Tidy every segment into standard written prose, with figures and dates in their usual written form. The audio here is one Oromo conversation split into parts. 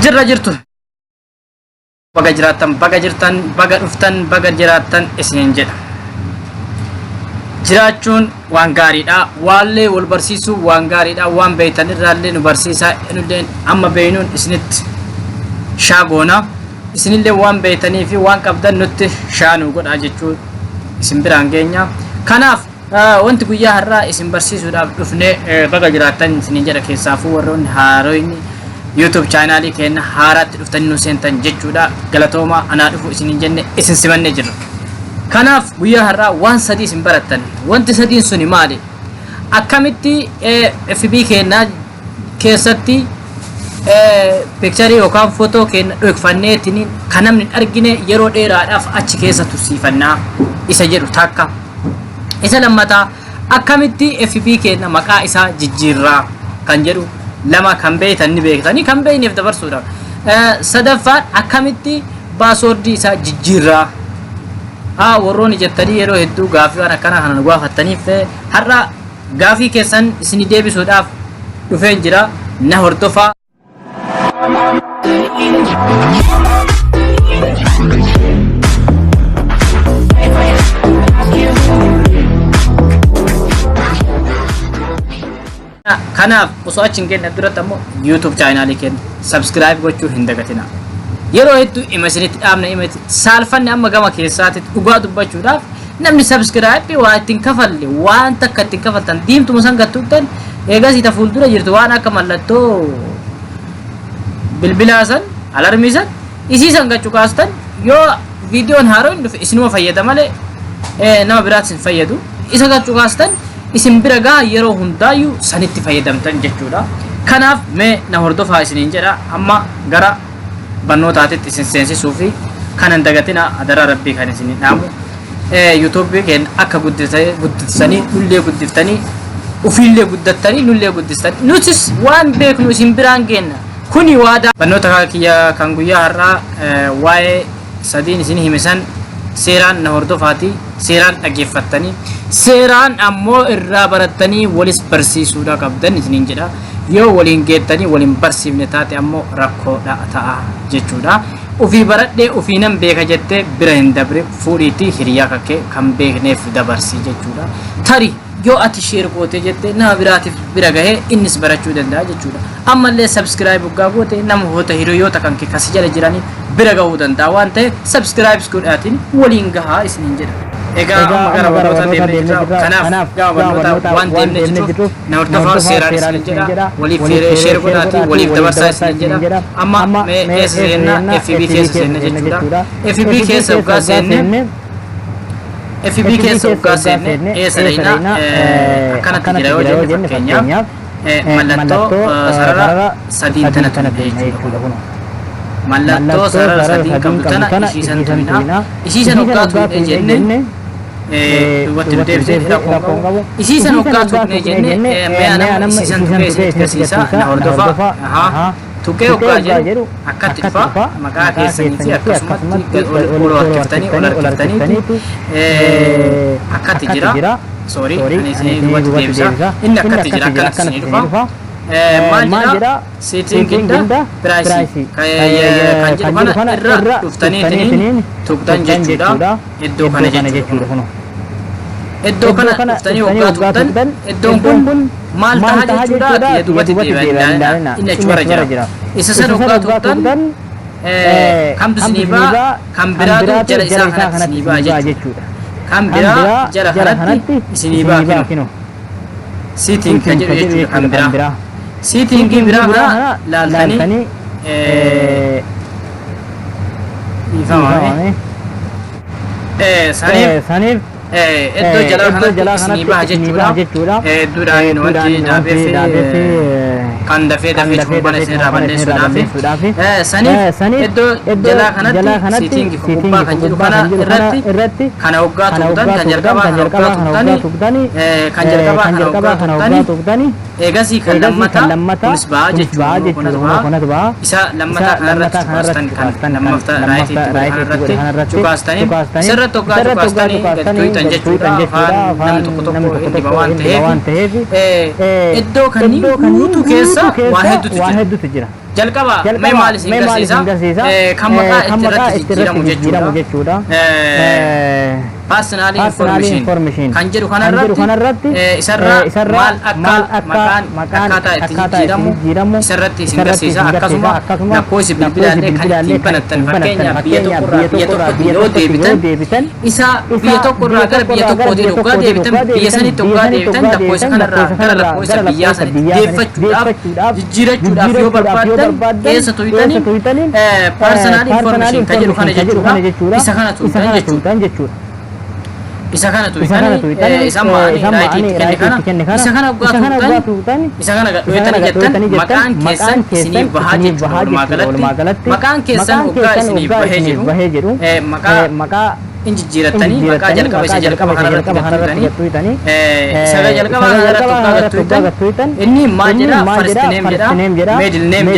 Jirra jirtu. Baga jiraattan, baga jirtan, baga dhuftan, baga jiraattan isiniin jedha. Jiraachuun waan gaariidha. Waallee wal barsiisuu waan gaariidha. Waan beektan irraallee nu barsiisaa. Nulleen amma beeknuun isinitti shaagoona. Isinillee waan beektanii fi waan qabdan nutti shaanuu godhaa jechuu isin biraan geenya. Kanaaf wanti guyyaa har'aa isin barsiisuudhaaf dhufne, baga jiraattan isiniin jedha, keessaafuu warroonni haaroyni YouTube chaanaalii keenya haaraatti dhuftanii nu seentan jechuudha. Galatooma, anaa dhufu isiniin jenne, isin simannee jirra. Kanaaf guyyaa har'aa waan sadii isin barattan. Wanti sadiin suni maali? Akkamitti FB keenya keessatti picture yookaan footoo keenya dhokfanneetiin kan namni hin argine yeroo dheeraadhaaf achi keessa tursiifannaa isa jedhu takka. Isa lammataa, akkamitti FB keenya maqaa isaa jijjiirraa kan jedhu lama, kan beektan ni beektanii, kan beekneef dabarsuudha. Sadaffaan, akkamitti password isaa jijjiirraa? Haa, warroonni jettanii yeroo hedduu gaafii waan akkanaa kana nu gaafattaniif, har'a gaafii keessan isinii deebisuudhaaf dhufeen jira. Na hordofaa. Kanaaf osoo achi hin geenye duratti ammoo YouTube chaanaalii keenya subscribe gochuu hin dagatina. Yeroo hedduu ima isinitti dhaabna, ima itti saalfanne. Amma gama keessaatti dhugaa dubbachuudhaaf namni subscribe waa ittiin kafalle, waan takka ittiin kafaltan, diimtuma san gattuuttan eegas ita fuuldura jirtu waan akka mallattoo bilbilaa san, alarmii san, isii san gachuu kaastan, yoo viidiyoon haaroon dhufe isinuma fayyada malee nama biraatti hin fayyadu. Isa gachuu kaastan isin bira gaha, yeroo hundaayyuu sanitti fayyadamtan jechuudha. Kanaaf mee na hordofaa isiniin jedha. Amma gara barnootaatitti isin seensisuu fi kanan dagatina, adaraa rabbii kan isin dhaamu. YouTube keenya akka guddisanii nullee guddiftanii, ufiillee guddattanii nullee guddistanii, nutis waan beeknu isin biraan geenna. Kuni waadaa. Barnoota kiyya kan guyyaa har'aa waa'ee sadiin isin hime san seeraan na hordofaati, seeraan dhaggeeffattanii, seeraan ammoo irraa barattanii walis barsiisuudha qabdan isiniin jedha. Yoo waliin geettanii waliin barsiifne taate ammoo rakkoodha ta'a jechuudha. Ufii baradhee ufii nan beeka jettee bira hin dabre, fuudhiitii hiriyaa kakkee kan beekneef dabarsi jechuudha. Tari yoo ati share gootee jette nama biraatiif bira gahee innis barachuu danda'a jechuudha. Ammallee subscribe waggaa goote namoota hiriyoota kan kee kasi jala jiranii bira gahuu danda'a waan ta'eef subscribe godhaatiin waliin gahaa isiniin jedha. Egaa amma gara barnootaa deemnee jirra. Kanaaf gama barnootaa waan deemnee jirruuf na hordofaa, seeraan isiniin jedha. Waliif share godhaatii waliif dabarsaa isiniin jedha. Amma mee eessa seenna? FB keessa seenna jechuudha. FB keessa waggaa seenne, FB keessa waggaa seenne eessa dhaqna? Akkanatti jira yoo jenne, fakkeenyaaf mallattoo sarara sadiin tana tuqne jechuudha. Mallattoo sarara sadiin qabdu tana isii san tuqna. Isii san waggaa tuqne jenne duubatti nu deebisee rakkoon qabu. Isii san waggaa tuqne jenne, mee nama isii san tuqee isinitti agarsiisa, na hordofaa. Ahaa. Tuqee waggaa jedhu akkatti dhufa, maqaa keessanii fi akkasumatti ol harkiftanii ol harkiftaniiti akkatti jira. Sorry, ani isinii duubatti deebisa. Inni akkatti jira, akkanatti isinii dhufa. Maal jedha? Setting and privacy kan jedhu kana irra dhuftaniitiin tuqxan jechuudha. Iddoo kana jechuudha. Iddoo kana dhuftanii waggaa tuqxan, iddoon kun maal taha jechuudha? Kiyya duubatti deebi'aa, inni achumarra jira. Isa san waggaa tuqxan kamtu isinii ba'a? Kan biraatu jala isaa kanatti isinii ba'a jechuudha. Kan biraa jala kanatti isinii ba'a kinu. Setting kan jedhu jechuudha kan biraa. Settingii biraa kana laaltanii dhiifamame. Saniif iddoo jalaa kanatti isinii baha jechuudha. Hedduudhaan wanti dhaabeef kan dafee dafee cufu bana isin irraa balleessuudhaaf. Saniif iddoo jalaa kanatti setting gubbaa kan jedhu kana irratti kana hoggaa tuqxan, kan jalqabaa kana hoggaa tuqxanii, kan jalqabaa kana hoggaa tuqxanii, eegasii kan lammataa kunis ba'a jechuudha. Kunis ba'a. Isa lammataa kanarratti cuqaastan, kan lammaffaa rightiitti godhe kanarratti cuqaastanii, isarratti hoggaa cuqaastanii gad tuqxan jechuudha. Afaan namni tokko tokko hin dhiba waan ta'eef, iddoo kanneen guutuu keessa waa hedduutu jira. Jalqaba mee maal isin garsiisa? Kan maqaa itti irratti jijjiiramu jechuudha. Personal information kan jedhu kanarratti isarraa maal akka maqaan akkaataa itti jijjiiramu isarratti isin garsiisa. Akkasuma lakkoofsi bilbilaallee kan ittiin banattan, fakkeenyaaf biyya tokkorraa biyya tokkotti yoo deebitan, isa biyya tokkorraa gara biyya tokkootti hoggaa deebitan, biyya sanitti hoggaa deebitan, lakkoofsa kanarraa gara lakkoofsa biyyaa sanitti deeffachuudhaaf, jijjiirachuudhaaf yoo barbaaddan eessa tuytanii? Personal information kan jedhu kana jechuudha. Isa kana tuytan jechuudha. Isa kana tuytanii isa ma'anii right itti kenne kana, isa kana hoggaa tuytan, isa kana gadhooytanii jettan, maqaan keessan isiniif bahaa jechuudha. Walumaa galatti maqaan keessan hoggaa isiniif bahee jedhu, maqaa in jijjiirattanii, maqaa jalqaba isa jalqaba kanarratti gattuutanii, isa jalqaba kanarratti hoggaa gattuutan, inni maal jedha? First name jedha, middle name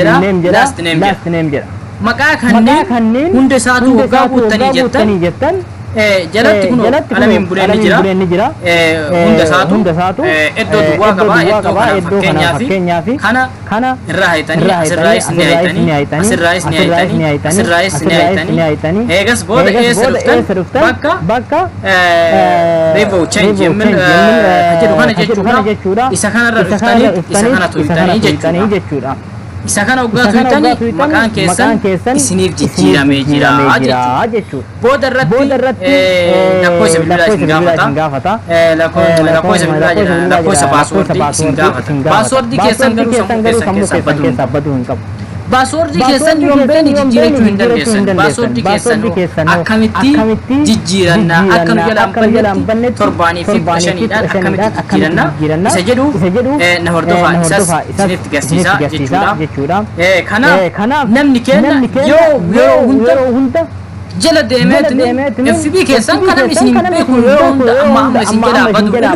jedha, last name jedha. Maqaa kanneen hunda isaatu hoggaa guuttanii jettan, jalatti kun Alamiin Buleen ni jira. Hunda isaatu iddoo duwwaa qabaa. Iddoo kana fakkeenyaaf kana irraa haytanii, asirraayis ni haytanii, asirraayis ni haytanii, asirraayis ni haytanii. Eegas booda eessa dhuftan? Bakka review change yemmin jedhu kana jechuudha. Isa kanarra dhuftanii isa kana tuytanii jechuudha. Isa kana hoggaa tuytanii maqaan keessan isiniif jijjiiramee jira jechuudha. Booda irratti lakkoofsa bilbilaa isin gaafata. Lakkoofsa bilbilaa jedha, lakkoofsa password isin gaafata. Password keessan garuu sammuu keessan keessaa baduu hin qabu. Password keessan yoon beekne jijjiirachuu hin dandeessan. Password keessan akkamitti jijjiiranna? Akka nu jalaan bannetti 7 fi 15dhaan akkamitti jijjiiranna isa jedhu na hordofaa, isas isinitti garsiisa jechuudha. Kanaaf namni keenya yoo yeroo hunda jala deemeetini FB keessan kan namni isin hin beeku yeroo hunda amma amma isin jalaa badu irra,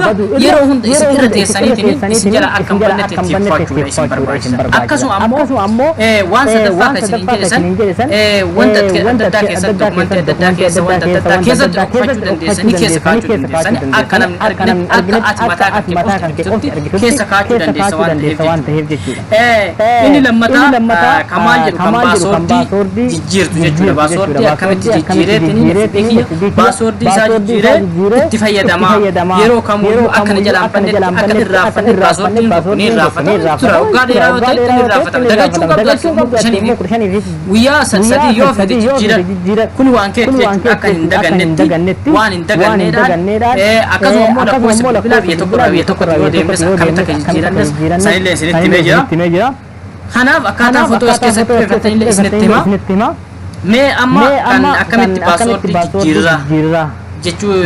yeroo hunda isin irra teessaniitiin isin jala akka hin bannetti itti isin barbaachisa. Akkasuma ammoo waan sadaffaa kan isin jedhe san, wanta adda addaa keessatti, document adda addaa keessa, wanta adda addaa keessatti dhokfachuu dandeessanii, keessa kaachuu dandeessanii, akka namni arginetti, akka ati mataa kan kee qofti argitutti keessa kaachuu dandeessa waan ta'eef jechuudha. Inni lammataa kan maal jedhu? Kan password jijjiirtu jechuudha. Password akkamitti jijjiireetiin password isaa jijjiiree itti fayyadamaa, yeroo kamuyyuu akka na jalaan bannetti, akka irraanfanne? Passwordiin tokko ni irraanfatama tura. Waggaa dheeraa yoo ta'e ni irraanfatama. Dagachuu qabdu 15 fi guyyaa 3 yoo fedhe jijjiiran. Kun waan keetti jechuudha, akka hin dagannetti, waan hin daganneedhaan. Akkasuma immoo lakkoofsa bilbilaa biyya tokko irraa biyya tokkotti yoo deemnes akkamitti akka jijjiirannes sanillee isinitti himee jira. Kanaaf akkaataa footoo as keessatti dhiyeeffatanillee isinitti hima. Mee amma kan akkamitti password jijjiirraa jechuu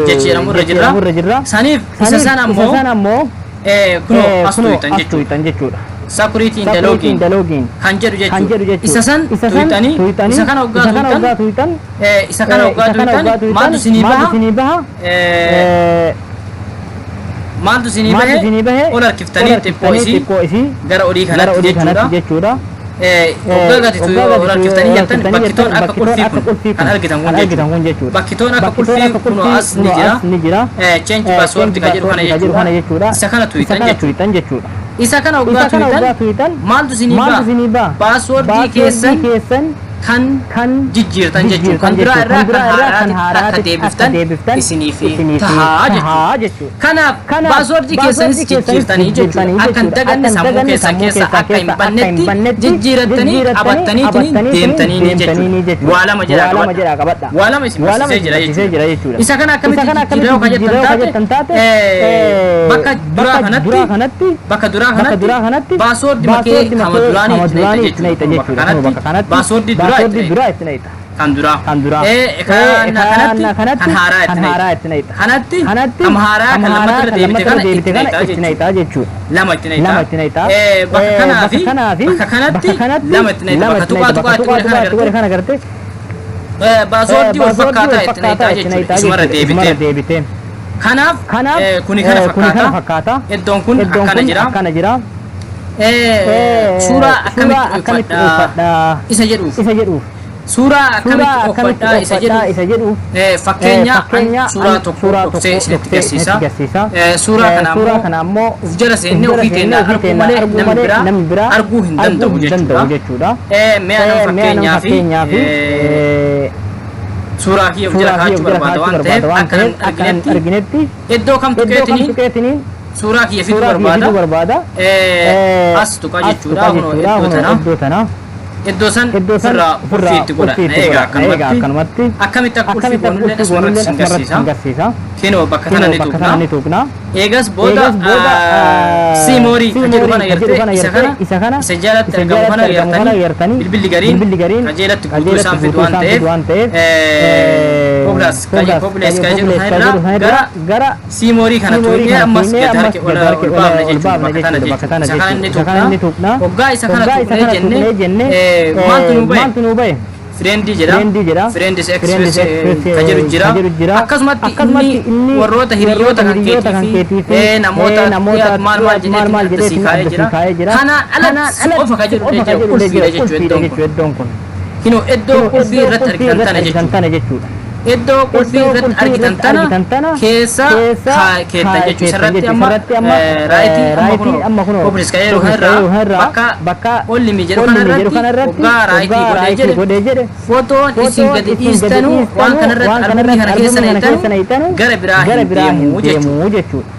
jechi jedhamu irra jirra. Saniif isa san ammoo kunoo as tuytan jechuudha. Security and login kan jedhu jechuudha. Isa san tuytanii, isa kana hoggaa tuytan, isa kana hoggaa tuytan maaltu isinii baha? Maaltu isinii bahe? Ol harkiftanii xiqqoo isii gara olii kanatti jechuudha. Hoggaa gadi ol harkiftanii jettan, bakkitoon akka qulfii kun kan argitan kun jechuudha. Bakkitoon akka qulfii kun as ni jira. Change password kan jedhu kana jechuudha. Isa kana tuytan jechuudha. Isa kana hoggaa tuytan maaltu isinii baha? Password keessan kan jijjiirtan jechuudha. Kan duraa irraa kan haaraatti akka deebiftan isiniif tahaa jechuudha. Kanaaf password keessanis jijjiirtanii jechuudha. Akka hin daganne, sammuu keessan keessa akka hin bannetti jijjiirattanii qabattaniitiin deemtanii jechuudha. Waa lama jedhaa qabadha. Waa lama isin barsiisee jira jechuudha. Isa kana akkamitti jijjiirraa kan jettan taate, bakka duraa kanatti, bakka duraa kanatti password makee kama duraanii itti naqxa jechuudha. Bakka kanatti password duraa itti naqxa. Kan duraa. Kan duraa. Kan kanatti kan haaraa itti naqxa. Kanatti kan haaraa kan lammata irra deebite kana itti naqxa jechuudha. Lama itti naqxa. Lama itti naqxa. Bakka kanaa fi bakka kanatti lama itti naqxa. Bakka tuqaa tuqaa itti godhe kana kana garte. Garte. Password wal fakkaataa itti naqxa jechuudha. Isumarra deebite. Deebite. Kanaaf kuni kana fakkaata. Iddoon kun akkana jira. Akkana jira. Suuraa akkamitti akkamitti dhuunfadha isa jedhuuf. Isa jedhuuf. Suuraa Suuraa akkamitti akkamitti dhokfadhaa isa dhokfadhaa jedhu isa jedhu fakkeenya fakkeenya an suuraa tokko suuraa dhoksee tokko isinitti dhoksee isinitti agarsiisa. agarsiisa. Suuraa kana Suuraa ammoo kana ammoo uf jala seennee uf jala ofii seennee keenya ofii arguu keenya malee arguu namni malee biraa namni biraa arguu hin arguu danda'u hin danda'u jechuudha. jechuudha. Mee anam Mee anam fakkeenyaa fi fakkeenyaa fi suuraa kiyya uf jala suuraa kiyya kaa'achuu uf jala barbaada kaa'achuu waan ta'eef barbaada waan akka ta'eef namni akka namni arginetti arginetti iddoo kamtu iddoo kam keetiniin tuqeetiniin suuraa kiyya fiduu suuraa kiyya fiduu barbaada. barbaada. As tuqaa As jechuudha tuqaa kunoo jechuudha iddoo kunoo tana iddoo tana. Iddoo san Iddoo san ofirraa ofirraa qulfii itti godha. qulfii itti Egaa godha. Egaa akkanumatti akkanumatti akkamitti akka qulfii akkamitti akka goonullee qulfii asumarratti goonullee isin asumarratti isin agarsiisa. agarsiisa. Kinoo bakka tana Kinoo ni bakka tana tuqna. ni tuqna. Eegas booda Eegas booda see more kan jedhu kana see more kan jedhu gartee kana isa gartee kana isa kana isa jalatti isa argamu kana jalatti argamu kana gartanii gartanii bilbilli gariin bilbilli gariin qajeelatti guutuu qajeelatti isaan fidu guutuu waan isaan ta'eef fidu waan ta'eef populace populace kan jedhu populace kana kan jedhu irraa kana gara irraa gara see more kana see more tuqnee kana ammas tuqnee gad ammas harki gad ol harki ol ol baafna ol jechuudha baafna bakka tana jechuudha bakka tana jechuudha. Isa kana ni jechuudha. Isa kana ni tuqna. tuqna. Hoggaa isa kana Hoggaa isa tuqnee kana jennee tuqnee jennee maaltu nu bahe? maaltu nu bahe? Friend jedha. Friend jedha. Friends Friends Express Express kan jedhu jira. kan jedhu jira. Akkasumatti Akkasumatti inni inni warroota hiriyoota kan hiriyoota kan keetii keetii fi fi namoota namoota dhiyaatu maal maal maal maal jedheetiin adda sii jedheetiin kaa'ee adda sii jira. kaa'ee jira. Kanaan Kanaan alatti qofa kan jedhu qofa jira kan jedhu qulfiidha jira jechuudha qulfiidha iddoon jechuudha kun. iddoon kun. Kinoo iddoo qulfii Iddoo irratti qulfii argitan irratti tana argitan jechuudha. tana jechuudha. Iddoo qulfii Iddoo irratti qulfii argitan irratti tana argitan tana keessa keessa keettan jechuudha. keettan Isarratti jechuudha. amma Isarratti amma right amma right amma kunoo kunoo populace kan jedhu populace kan jedhu kanarraa kanarraa bakka bakka only me jedhu only me jedhu kanarratti kanarratti hoggaa right hoggaa godhee right jedhe godhee jedhe footoon isin footoon gadi isin gadi dhiistanu waan dhiistanu kanarratti waan albumii kanarratti kana keessa albumii kana keessa naqxanu naqxanu gara biraa gara hin biraa hin deemu jechuudha. deemu jechuudha.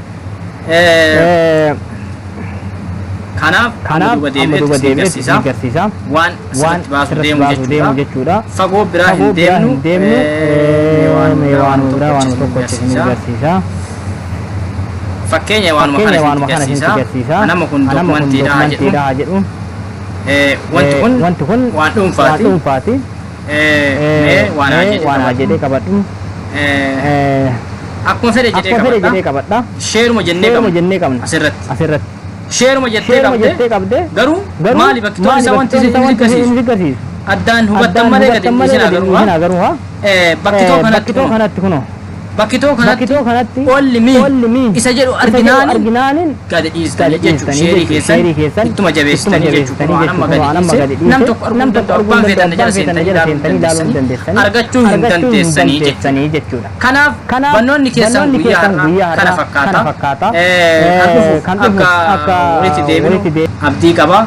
Kanaaf amma Kanaaf duuba amma deebi'eetti duuba isin deebi'eetti isin agarsiisa. agarsiisa. Waan Waan asirratti baasuu asirratti deemu baasuu deemu jechuudha. jechuudha. Fagoo biraa Fagoo hin biraa deemnu hin deemnu. mee waan Mee biraa waan waan biraa tokko waan isin tokko isin agarsiisa. agarsiisa. Fakkeenya waanuma kana Fakkeenya isinitti waanuma kana isinitti agarsiisa. agarsiisa. Anama kun Anama kun dookumantiidha haa jedhu. dookumantiidha haa jedhu. Wanti kun Wanti kun waan waan dhuunfaati. dhuunfaati. Mee waan haa Mee jedhee waan haa qabadhu. jedhee qabadhu. Akkuma fedhe jedhee Akkuma fedhe qabadha. jedhee qabadha. Share uma jennee Share uma qabna. jennee qabna. Asirratti. Asirratti. Share uma jettee Share uma qabde jettee qabde. garuu Garuu maali bakki toon maali isaa bakki wanti toon isin isaa wanti agarsiisu isin agarsiisu. Addaan hubattan Addaan malee gadi hubattan malee hin gadi agaruu hin agaruu haa. Bakki too kanatti Bakki too kunoo kanatti kunoo. Bakki too kanatti Bakki too kanatti only me only me isa jedhu isa jedhu arginaani arginaanin gadi dhiistanii gadi jechuudha. dhiistanii Share jechuudha. keessan Share keessan ittuma ittuma jabeessitanii jechuudha. jabeessitanii Waan amma jechuudha. gadi Waan amma dhiise gadi nam dhiise tokko arguu nam hin tokko danda'u arguu abbaan hin feetan danda'u jala abbaan feetan seentanii jala ilaaluu hin seentanii ilaaluu hin dandeessanii dandeessanii argachuu hin argachuu hin dandeessanii jechuudha. dandeessanii jechuudha. Kanaaf Kanaaf barnoonni keessan barnoonni guyyaa keessan har'aa guyyaa kana har'aa fakkaata. kana fakkaata. Kan dhufuuf Kan dhufuuf akka akka walitti deebinu walitti deebinu abdii qaba.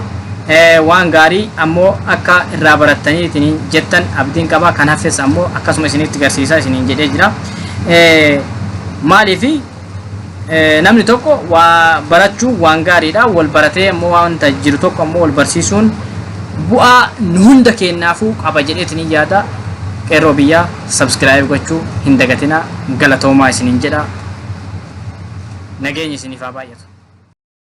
Waan gaarii ammoo akka irraa barattanii jettan abdiin qaba. Kan hafes ammoo akkasuma isinitti agarsiisaa isiniin jedhee jira. Maaliifi namni tokko waa barachuu waan gaariidha. Wal baratee ammoo wanta jiru tokko ammoo wal barsiisuun bu'aa nu hunda kennaafuu qaba jedheetiin yaada. Qeerroo biyyaa subscribe gochuu hin dagatinaa galatoomaa isiniin jedha. Nageenya isiniif haa baay'atu.